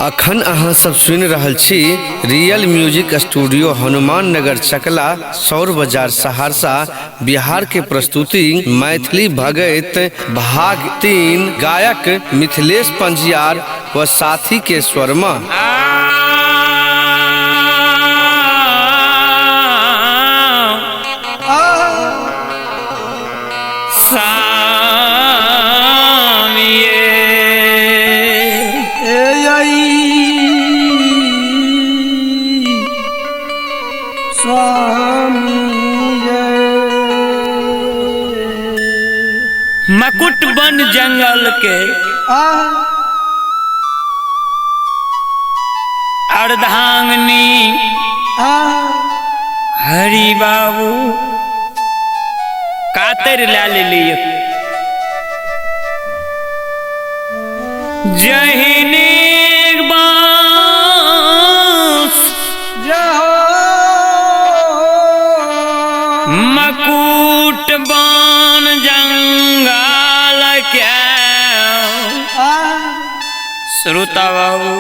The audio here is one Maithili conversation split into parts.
अखन अहाँ सब सुनि रहल छी real music studio Hanuman Nagar Chakla Saur Bazar Saharsa Bihar के प्रस्तुति मैथिली भगैत भाग 3 गायक मिथिलेश पंजियार व साथी के स्वरमा। मकुट बन जंगल के अर्धांगनी हरि बाबू कातर ला ले जहिनी बांस मकुट बन जंगल के। श्रोता बाबू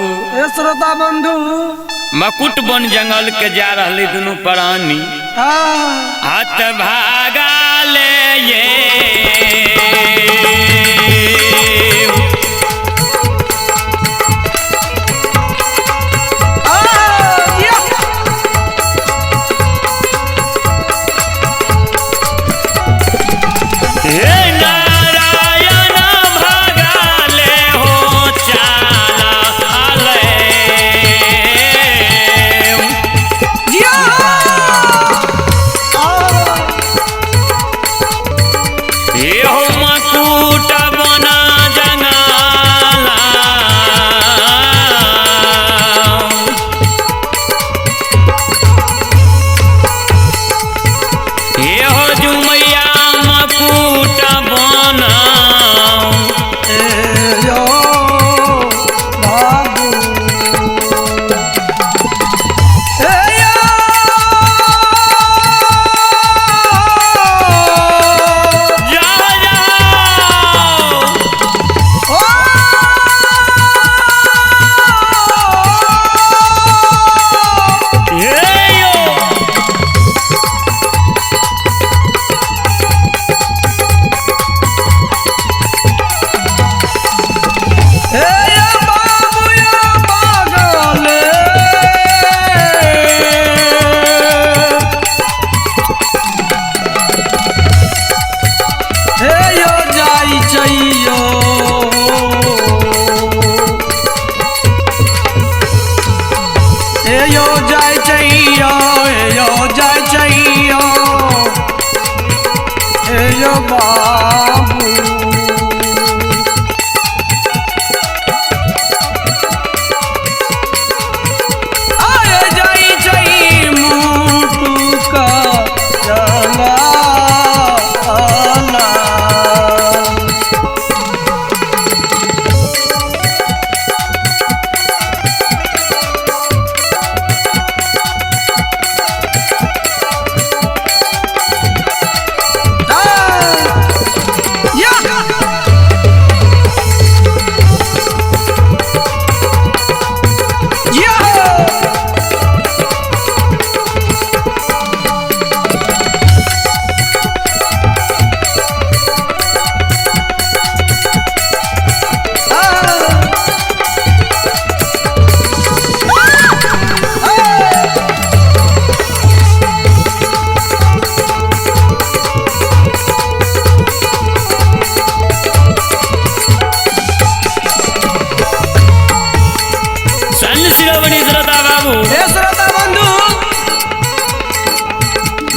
श्रोता बंधु मकुट बन जंगल के जा रहे दोनों प्राणी हाथ भागा ले ये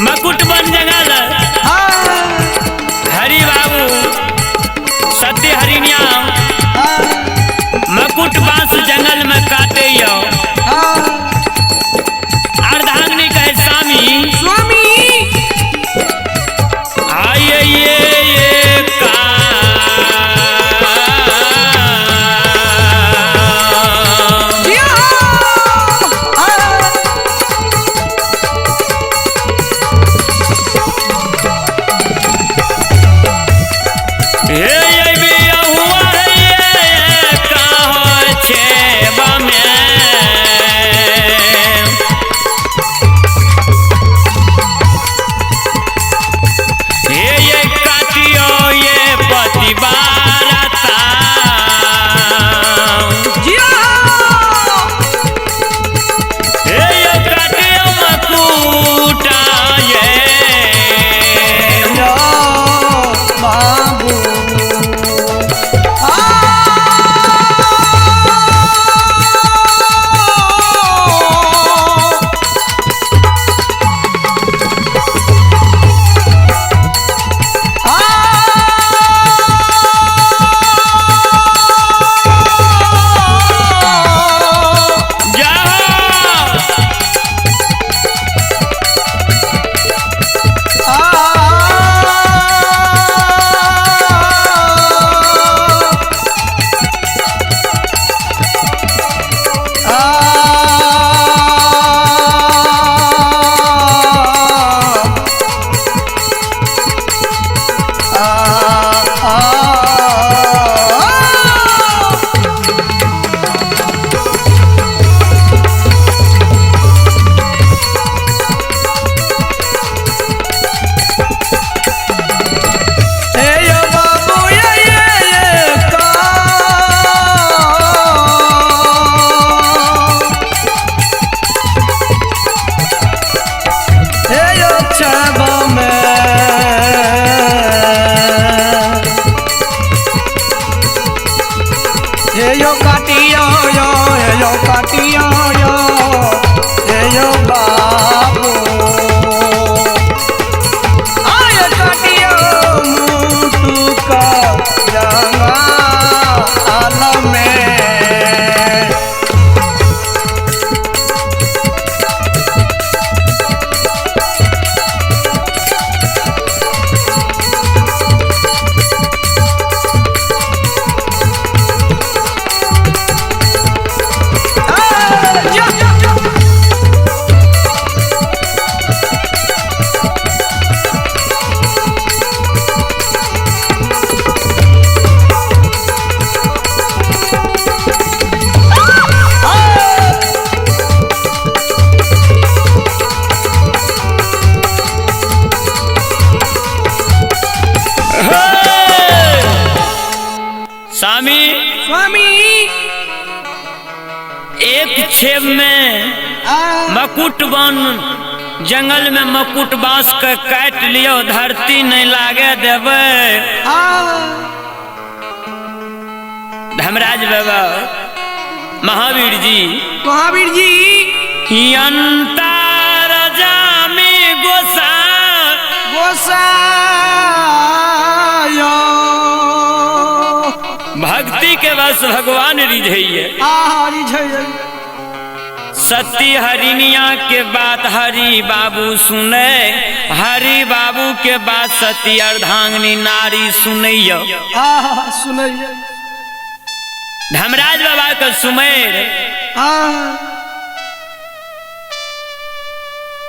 मकुट बन जंगल हरि बाबू सत्य हरिणिया मकुट बांस जंगल में काटे यो अर्धांगनी कहे स्वामी स्वामी आइए ये का Yeah! एक छेब में मकुट वन जंगल में मकुट बांस के काट लियो, धरती नहीं लागे देवे। धर्मराज बाबा महावीर जी, महावीर जी अंतरजामी गोसा गोसायो, भक्ति के बस भगवान रिझैये। सती हरिनिया के बात हरि बाबू सुने, हरि बाबू के बात सती अर्धांगिनी नारी सुनैया। सुनैया धर्मराज बाबा के सुमेर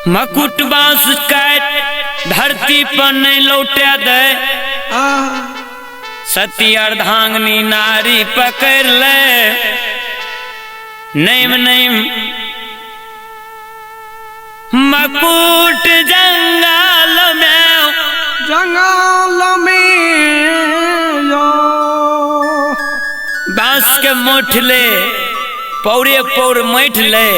मकुट बांस काट धरती पर नहीं लौटे दे। सती अर्धांगिनी नारी पकड़ ले, नैम नैम मकुट जंगल में, जंगल में यो बांस के मोठ ले, पौरे पौर मैठ ले।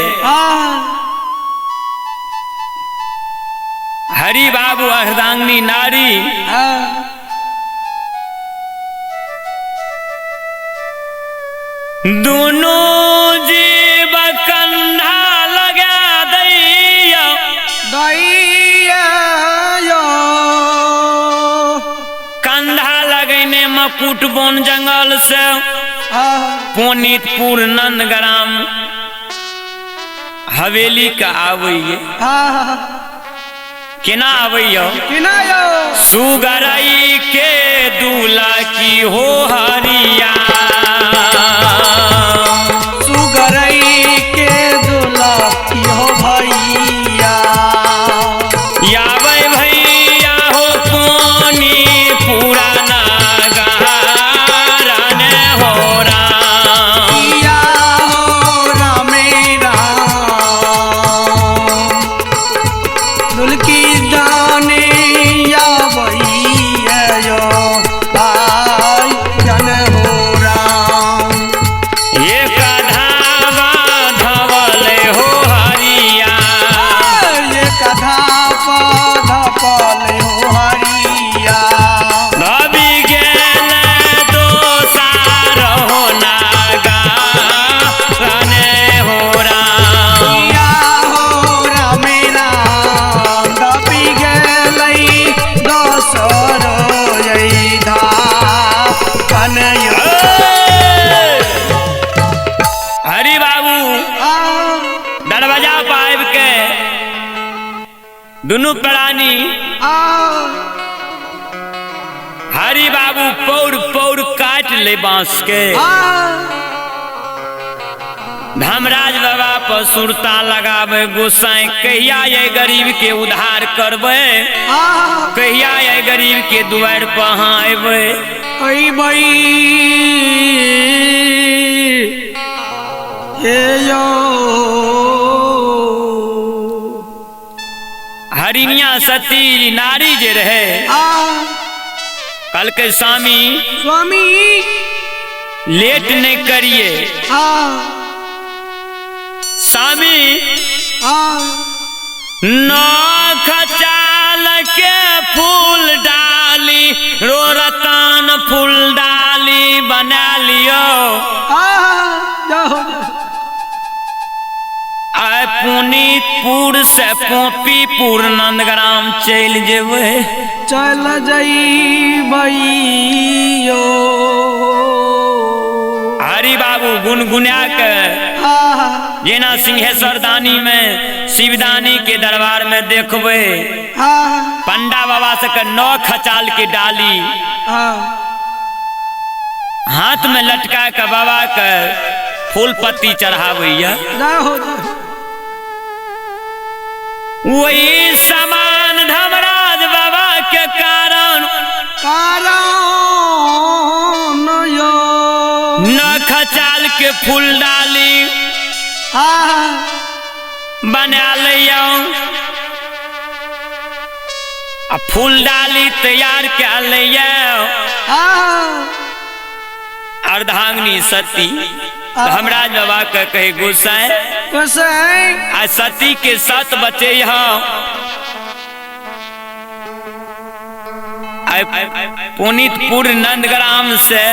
हरि बाबू अर्धांगिनी नारी दोनों जीव कंधा लगा दैया दैया, कंधा लगैने मकुट वन जंगल से पुनीतपुर नंदग्राम हवेली का आबैये। केना आबैया? केना यो? सुगरई के दूला की हो हरिया, सुगरई के दूला की हो भैया, यावे भैया हो पोनी पुराना गारन हो राम, या हो रामे राम, दुलकी दाने या भैया यो भाई जन हो राम। एक धावा धवल हो हरिया, एक धावा धवल हो हरिया, धबी गेल दोसार हो नागा रने हो राम, या हो रामे राम, धबी गेलै दोसर धा कनयो। हरि बाबू दरवाजा पर आबि के दुनू प्राणी हरि बाबू पौर पौर काट ले बांस के। धर्मराज बाबा पर सुरता लगावे गोसाई, कहिया ये गरीब के उद्धार करबै, कहिया ये गरीब के दुआर पर अहाँ अयबै। अयबै हे यो। हरिनिया सती नारी जे रहे कल के स्वामी स्वामी लेट नहीं करिए स्वामी, नख चाल के फूल डाली रो रतन फूल डाली बना लियो, आय पुनीतपुर से पोपीपुर नंदग्राम चल जेबै, चल जइबै यो। हरि बाबू गुनगुना के जेना सिंहेश्वर दानी में शिवदानी के दरबार में देखबै पंडा बाबा सबके नौ खचाल के डाली हाथ में लटका के बाबा के फूल पत्ती चढ़ाबैया, वही समान धर्मराज बाबा के कारण कारण यो नख चाल के फूल डाली बना लिया, आ फूल डाली तैयार कर लिया। अर्धांगिनी सती धर्मराज बाबा के कहे गोसाई गोसाई आ सती के साथ बचे यहाँ पुनितपुर नंदग्राम से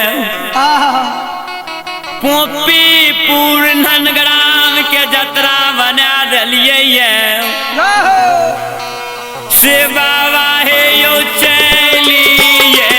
पोपीपुर नंदग्राम के जतरा बना दिलिये से बाबा हे यो चलिए।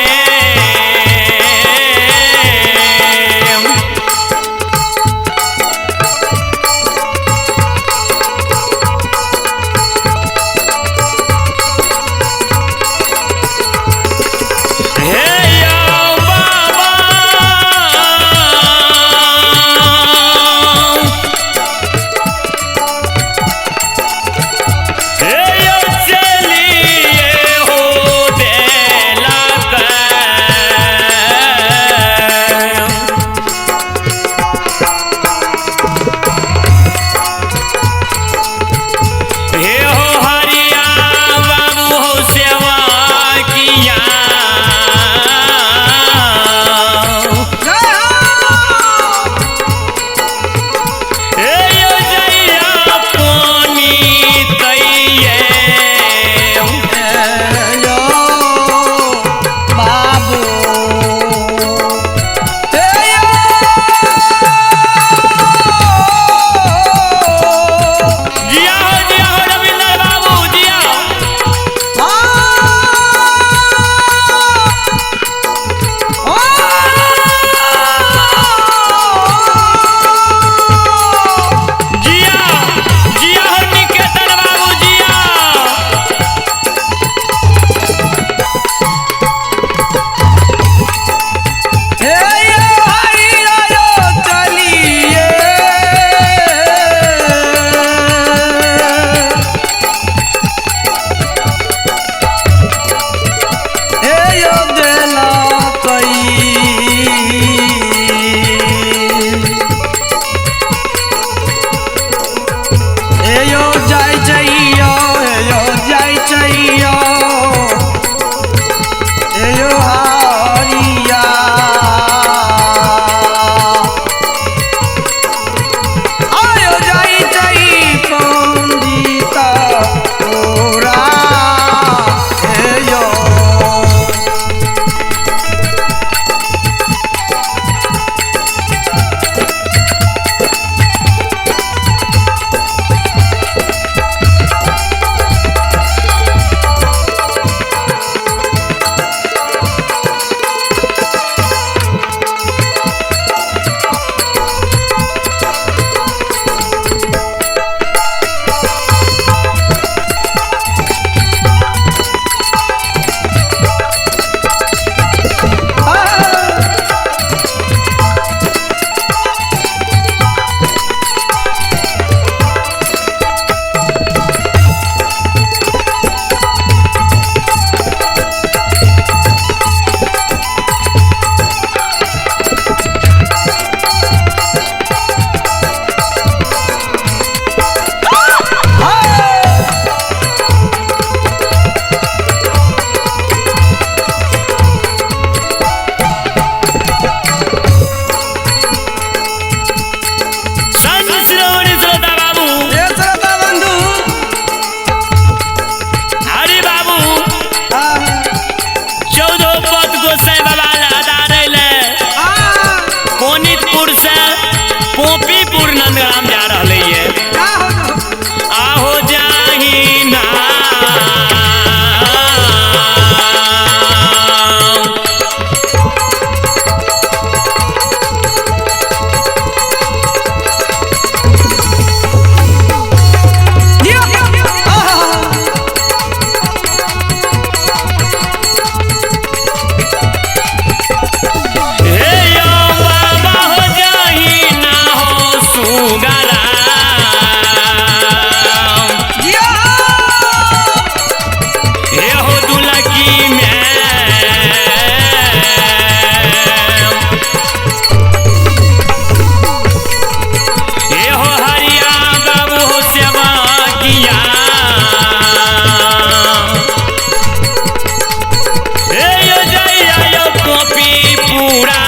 पोपीपुर नंदग्राम जा रहा है। आहो जाही ना पूरा।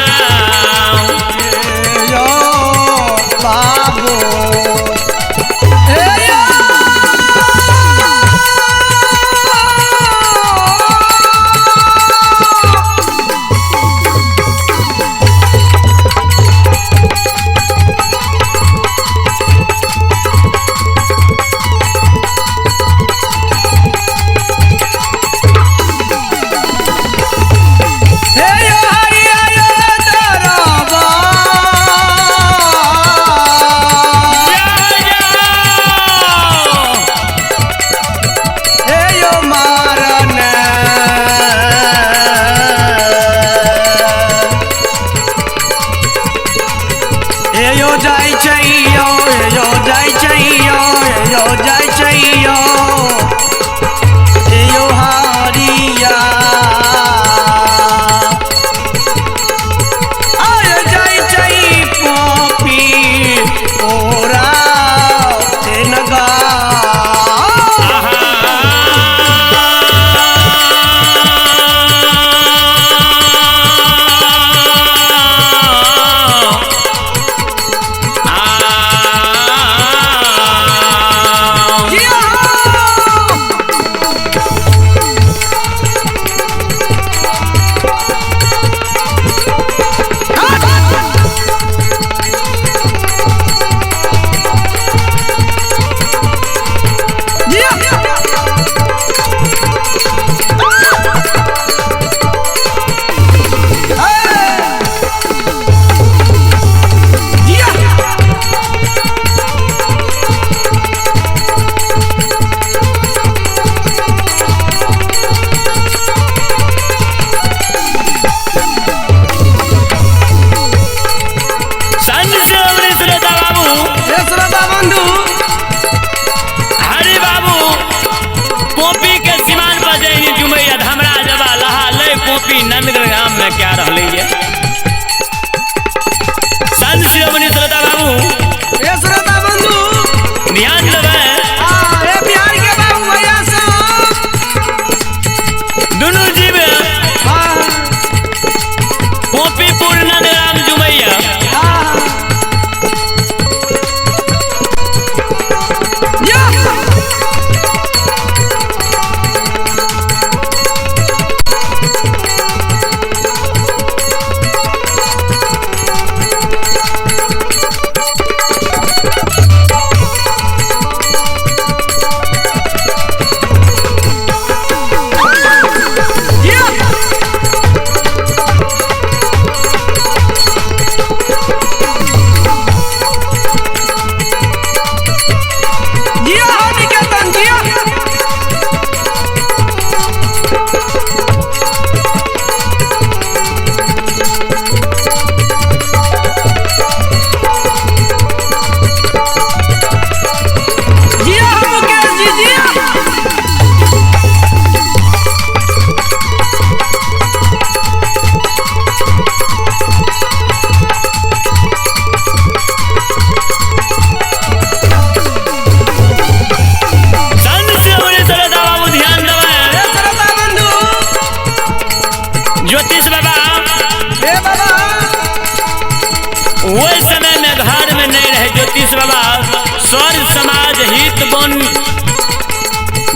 स्वर समाज हित बन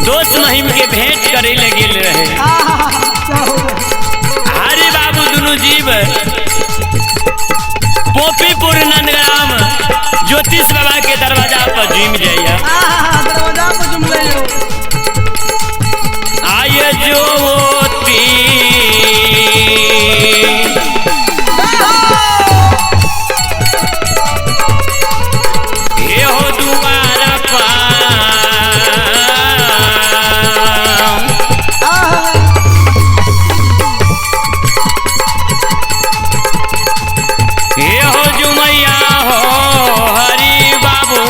दोस्त महिम के भेंट करे ले गेल रहे। हरि बाबू दुनू जीव पोपीपुर नंदग्राम ज्योतिष बाबा के दरवाजा पर जुम जाइए। दरवाजा पर जुम जाइयो। आये ज्योति हे हो दुआर पर हे हो जुमैया हो हरि बाबू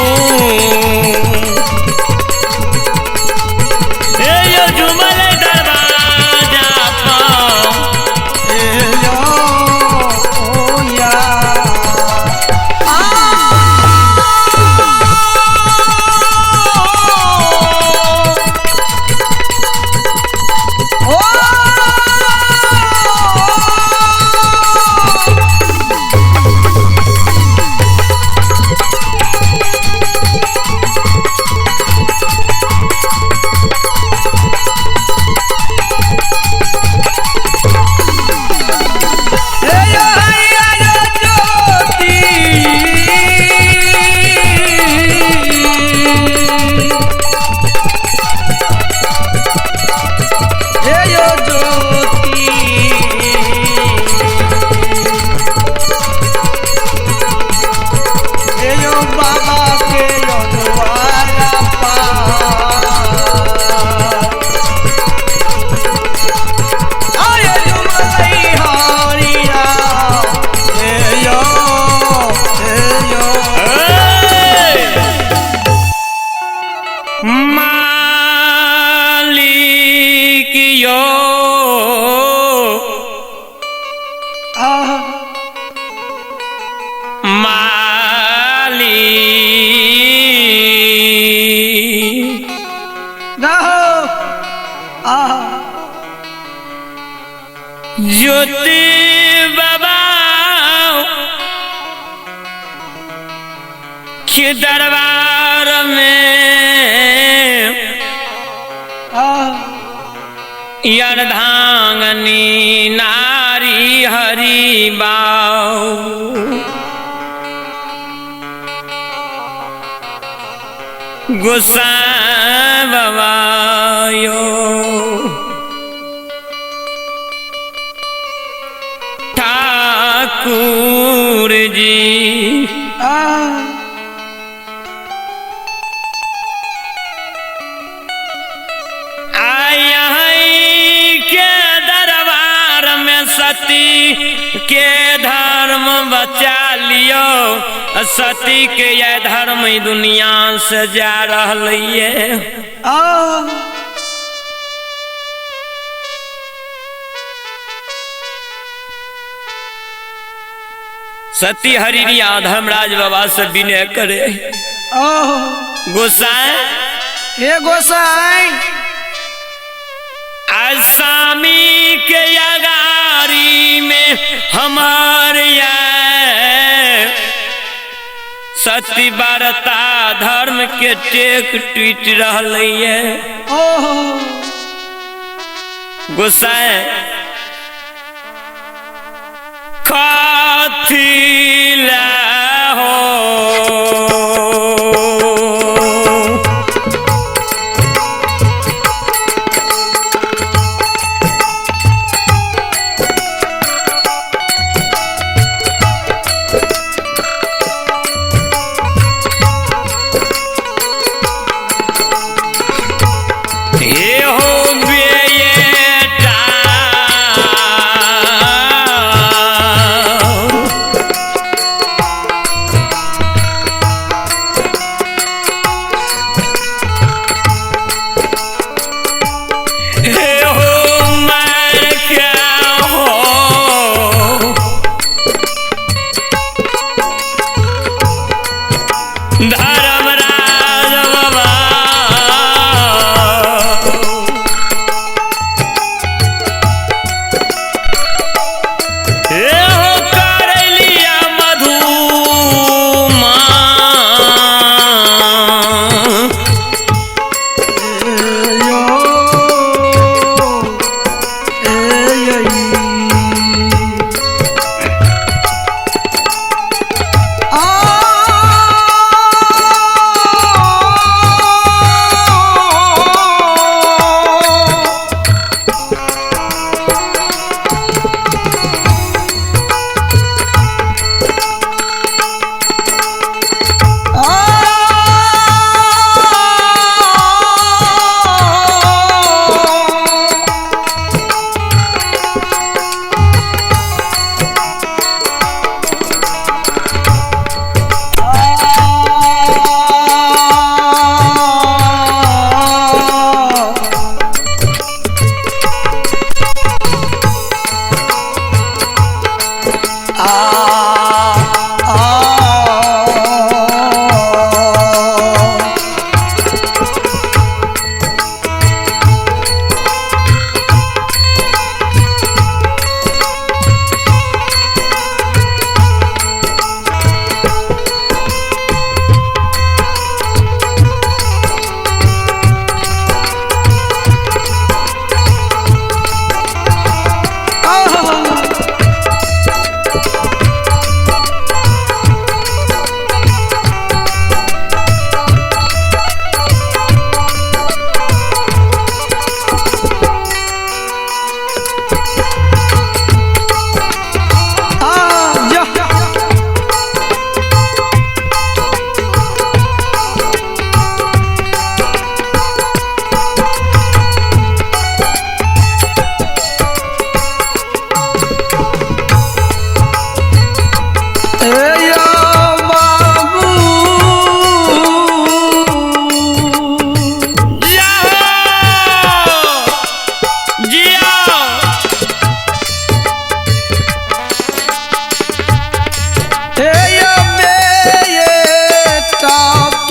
हे यो जुमल दरवाजा पर मालिक यो मालिक ज्योति बाबा के दरबार में अर्धांगनी नारी हरि बाऊ गोसाई बाबा यो ठाकुर जी आय के दरबार में सती के धर्म बचा लियो, सती के यह धर्म ई दुनिया से जा रहल ये। सती हरिरिया धर्मराज बाबा से विनय करे, गोसाई हे गोसाई, आसामी के अगारी में हमारे सती वार्ता धर्म के टेक टूट रहल ये। गोसाई कथी ला हो हे हो बेटा हे हो मर क्या हो धर्मराज बाबा हे हो करैलिया मधुमा।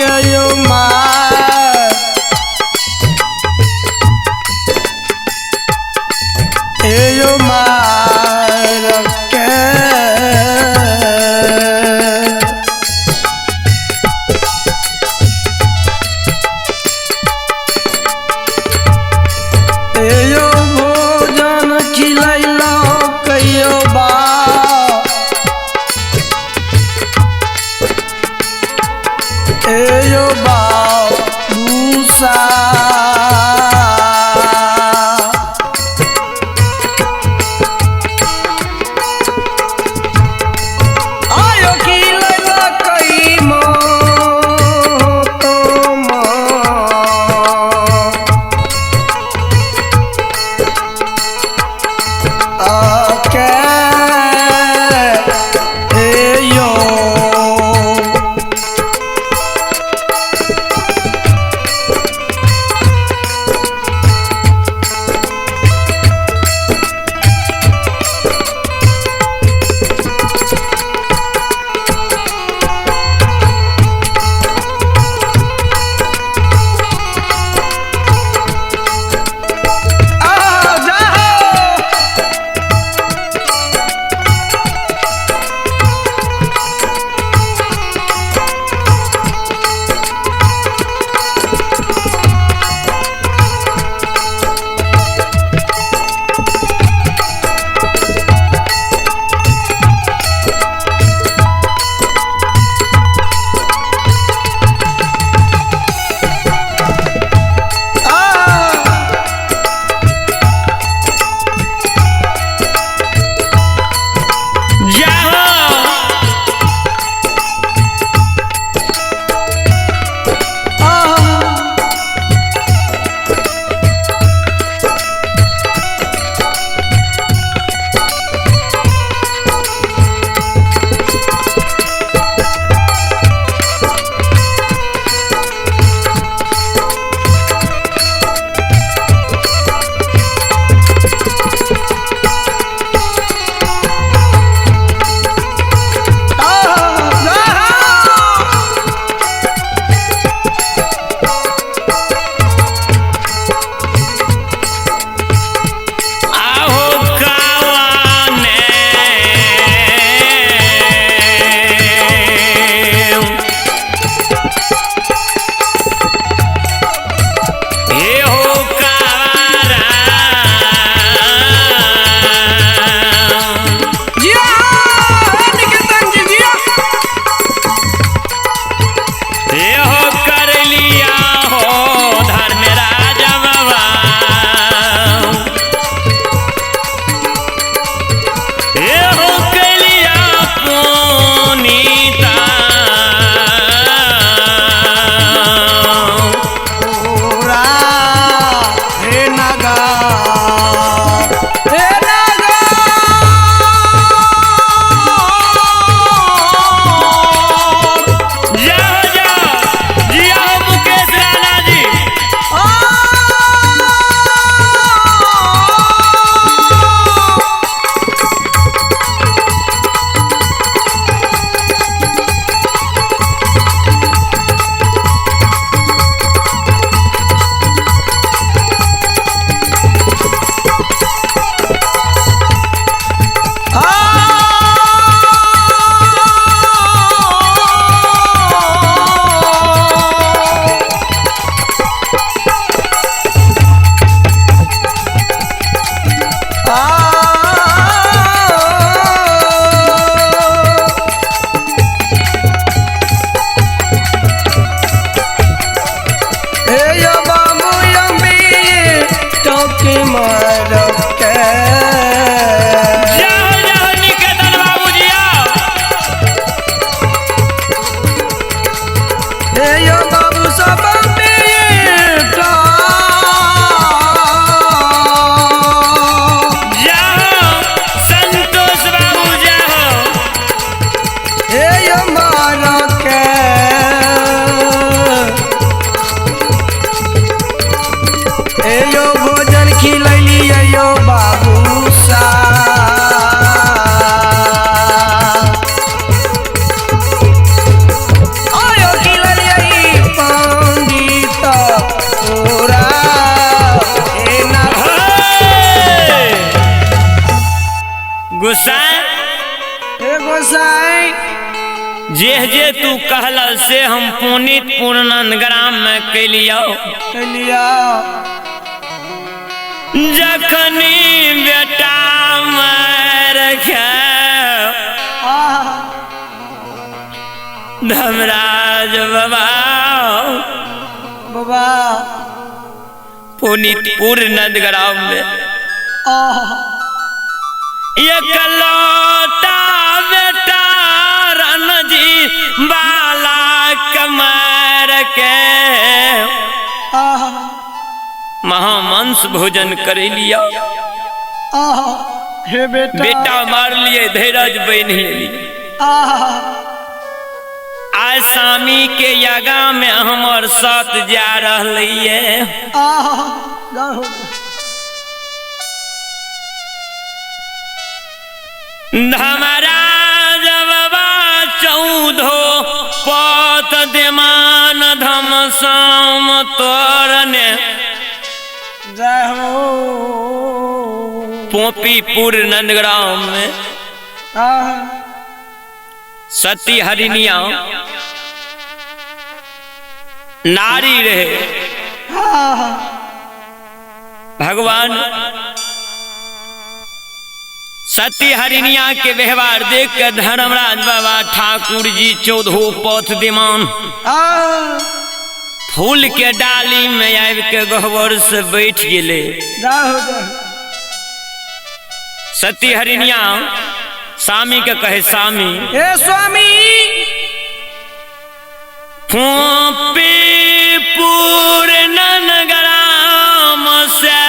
यो माँ ए यो मार के। एयो भोजन खिलैलो कहियो बा एयो बा भूसा। आयो खिलैलो कई मोतो आके एयो। आ जाओ। आ जाहो। आहो कावाने हे हो कावारा। जिया निकेतन जी जिया। हे हो कर लिया हो धर्मराज बाबा। हे हो कलिया पुनीता। ओरा हे नागा हे नागा। जाओ जाओ जिया हो मुकेश राणा जी। जाओ जाओ निकेतन बाबू जी आओ। बाबू सब बेटा। जाओ संतोष बाबू जाओ। हे यो मारो के हे यो भोजन खिलैली यो बाबू सा। आयो खिलैली। गोसाई हे गोसाई जे जे तू कहल से हम पुनित पूर्णन ग्राम में कैलियो। कैलियो। जखनी बेटा मार के धर्मराज बाबा बाबा पुनितपुर नंदग्राम में एकलौता बेटा रणजी बाला कमार के महामंस भोजन कर लिया। हे बेटा बेटा मार लिए धीरज बन लिए। आज स्वामी के यगा में हमर साथ जा रही। धमराज बाबा चौधो पत देमान धम साम तोरने जय हो पोपीपुर नंदग्राम में सती हरिणिया नारी रहे। भगवान सती हरिणिया के व्यवहार देख कर धर्मराज बाबा ठाकुर जी चौधो पथ दिमान फूल के डाली में आबि के गहबर से बैठ गेले। सती हरिणिया स्वामी के कहे स्वामी हे स्वामी फोपीपुर नंदग्राम से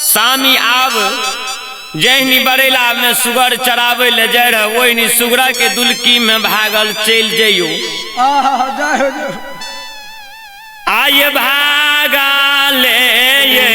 स्वामी आब जहनी बरेला में सुगर चरावे ले जाय रहे ओहिनी सुगरा के दुलकी में भागल चल जइयो। आय भागा ले ये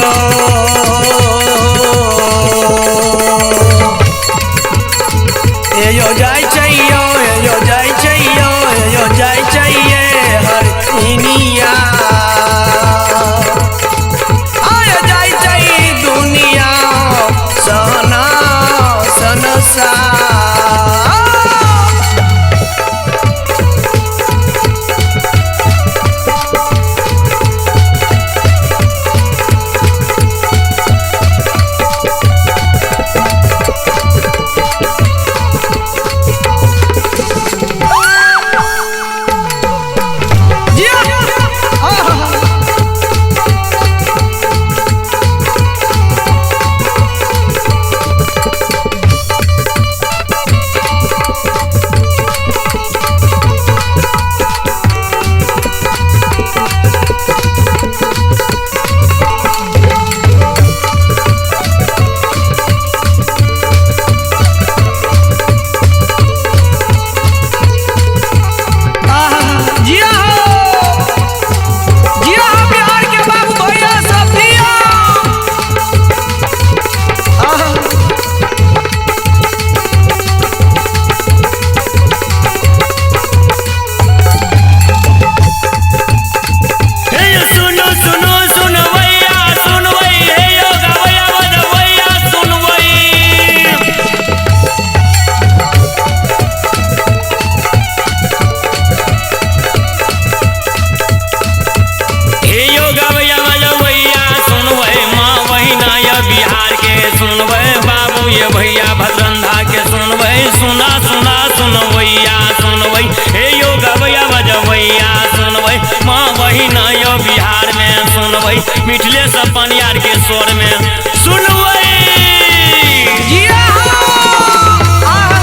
छैयो। एयो जाइ छैयो, एयो जाइ छैयो, एयो जाइ छैये हर इनिया। आय जाइ छै दुनिया सना सनसा। जिया हो, जिया हो बिहार के बाबू भैया सब जिया। आहा। हे सुनो सुनो सुनवैया सुनवै, हे यो गवैया बजवैया सुनवै। हे यो गवैया बजवैया सुनवै, माँ बहिना ये बिहार के सुनवै, बाबू ये भैया भद्रंधा के सुनवै, सुना सुना सुनवैया सुनवै। हे यो गवैया बजवैया सुनवै, माँ बहिना यो बिहार में सुनवै, मिथिले सब पनियार के स्वर में सुनवै। जिया हो। आहा।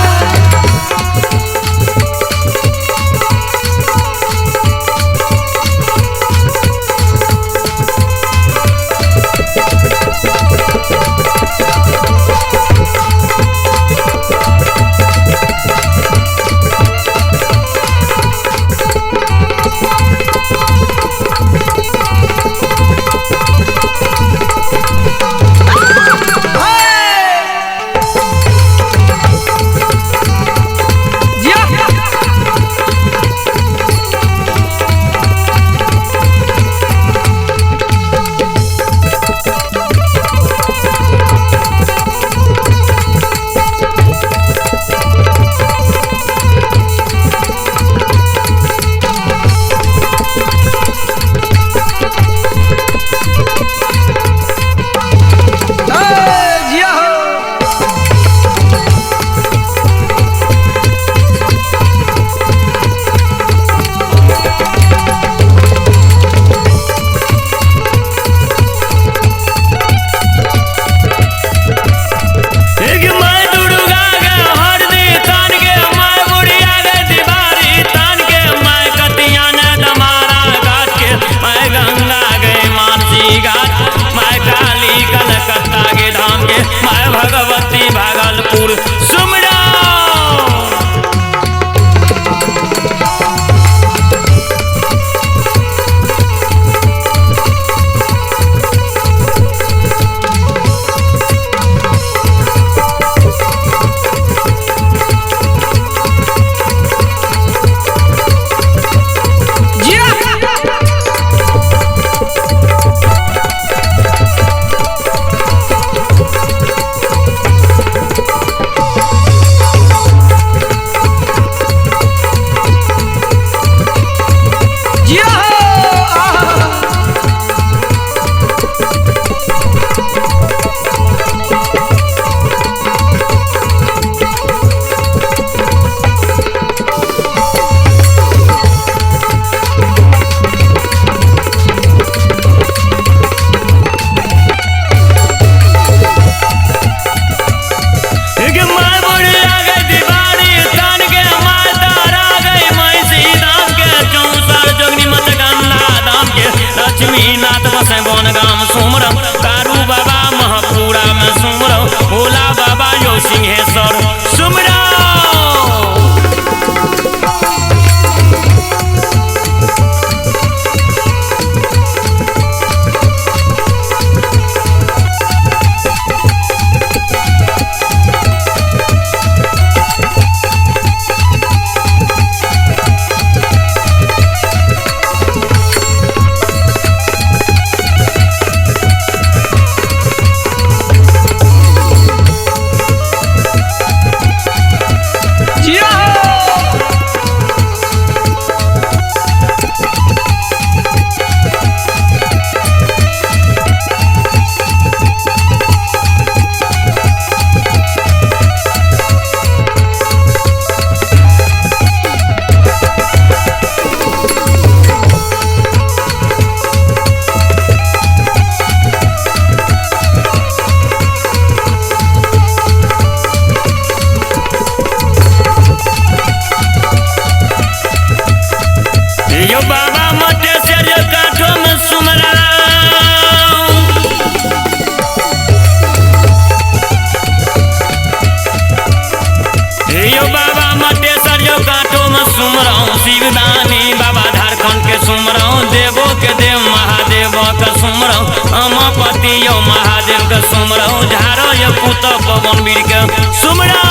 दानी यो महादेव के सुमरो झारो यो पुत पवन वीर के सुमरो।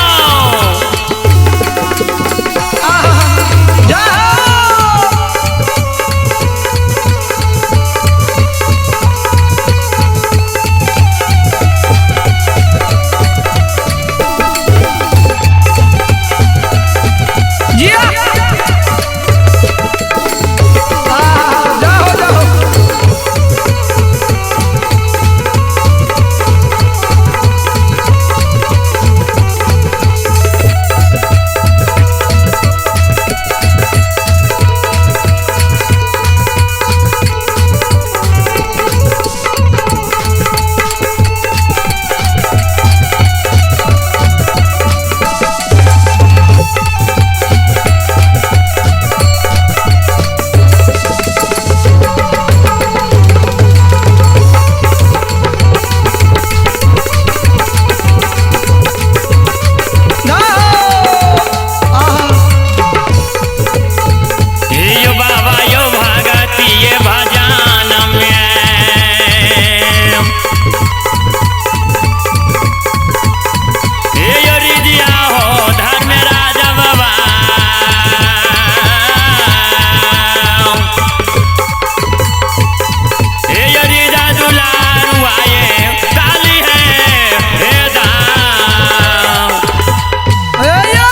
जय हो। जिया। आहा, जय हो, जय हो। जय हो। आहा। यो बाबा यो भगती ये भजन में हे यो रिजिया हो धर्म राजा बाबा। हे यो रिजा दुलारू आए काली है हे दाम। ए या।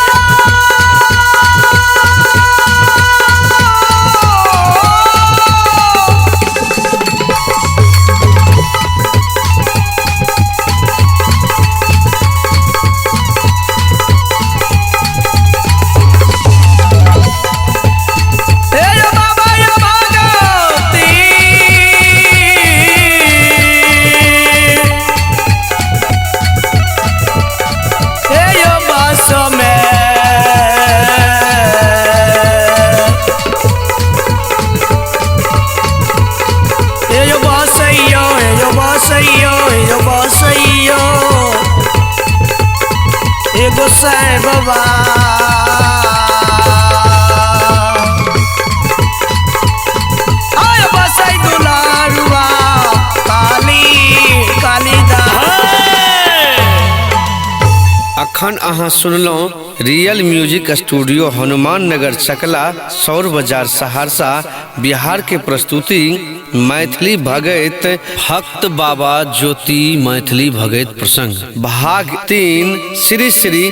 ए यो बाबा यो भगवती। ए यो बस में। ए यो बसैयो, ए यो बसैयो, ए यो बसैयो, ए गोसाई बाबा। आय बसै दुलारुआ काली कालीदा। अखन अहाँ सुनलहुँ real music studio Hanuman Nagar Chakla Saur Bazar Saharsa Bihar के प्रस्तुति मैथिली भगैत भक्त बाबा ज्योति मैथिली भगैत प्रसंग भाग 3 श्री श्री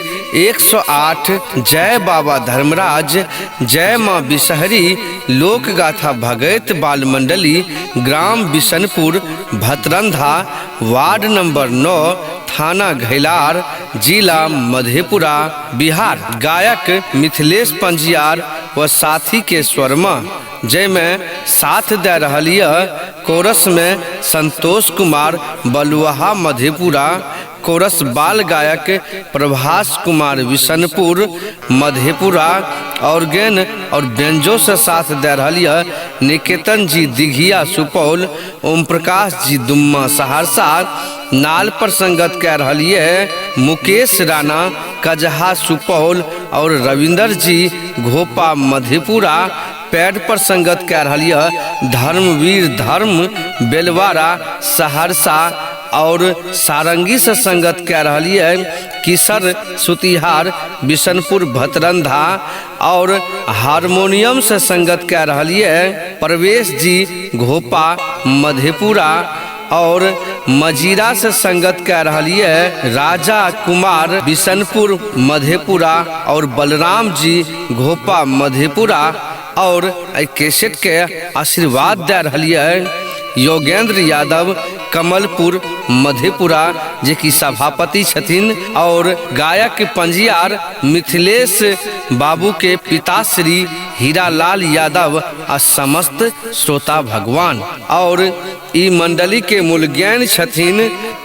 108 जय बाबा धर्मराज जय माँ बिसहरी लोक गाथा भगैत बाल मंडली ग्राम बिशनपुर भतरंधा वार्ड नंबर 9 थाना घैलार जिला मधेपुरा बिहार। गायक मिथिलेश पंजियार व साथी के स्वरमा जैमे साथ दे रहल यऽ कोरस में संतोष कुमार बलुआहा मधेपुरा, कोरस बाल गायक प्रभास कुमार बिशनपुर मधेपुरा, ऑर्गेन और व्यंजो से साथ दे रहल यऽ निकेतन जी दिघिया सुपौल, ओम प्रकाश जी दुम्मा सहरसा, नाल पर संगत कह रहल ये मुकेश राणा कजहा सुपौल और रविंदर जी घोपा मधेपुरा, पैड पर संगत कह रहल यऽ धर्मवीर धर्म बेलवारा सहरसा और सारंगी से संगत कह रहल ये किशर सुतिहार बिशनपुर भतरंधा और हारमोनियम से संगत कह रहल ये प्रवेश जी घोपा मधेपुरा और मजीरा से संगत कह रहल ये राजा कुमार बिशनपुर मधेपुरा और बलराम जी घोपा मधेपुरा और एहि कैसेट के आशीर्वाद दे रहल ये योगेंद्र यादव कमलपुर मधेपुरा जे कि सभापति छथिन और गायक पंजियार मिथिलेश बाबू के पिताश्री हीरालाल यादव आ समस्त श्रोता भगवान। और ई मंडली के मूल ज्ञान छथिन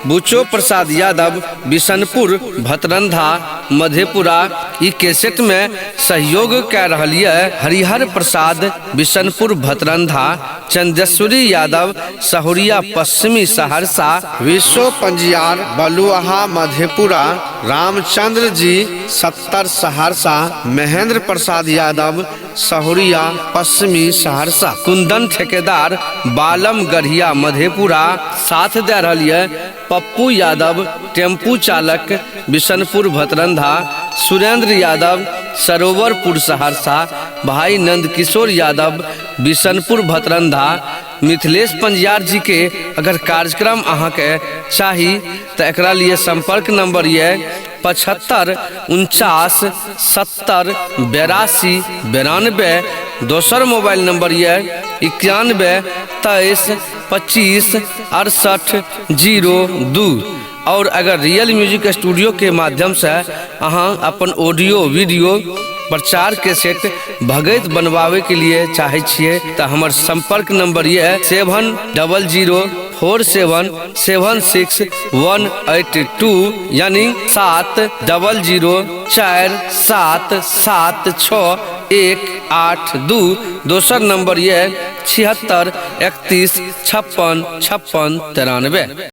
बुचो प्रसाद यादव बिशनपुर भतरंधा मधेपुरा। ई कैसेट में सहयोग कह रहल ये हरिहर प्रसाद बिशनपुर भतरंधा, चंदेश्वरी यादव सहुरिया पश्चिमी सहरसा, विश्व पंजियार बलुआहा मधेपुरा, रामचंद्र जी 70 सहरसा, महेंद्र प्रसाद यादव सहुरिया पश्चिमी सहरसा, कुंदन ठेकेदार बालम गढ़िया मधेपुरा साथ दे रहल ये पप्पू यादव टेम्पू चालक बिशनपुर भतरंधा, सुरेंद्र यादव सरोवरपुर सहरसा, भाई नंद किशोर यादव बिशनपुर भतरंधा। मिथिलेश पंजियार जी के अगर कार्यक्रम अहाँ के चाही तो एकरा लिए संपर्क नंबर ये 75 49 70 82 92। दोसर मोबाइल नंबर ये 91 23 25 68 02। और अगर रियल म्यूजिक स्टूडियो के माध्यम से अहाँ अपन ऑडियो वीडियो प्रचार के सेट भगैत बनवावे के लिए चाहे छियै तो हमर संपर्क नंबर ये 700 47 76 182 यानी 700 4 7 7 6 1 8 2। दोसर नंबर ये 76 31 56 56 93।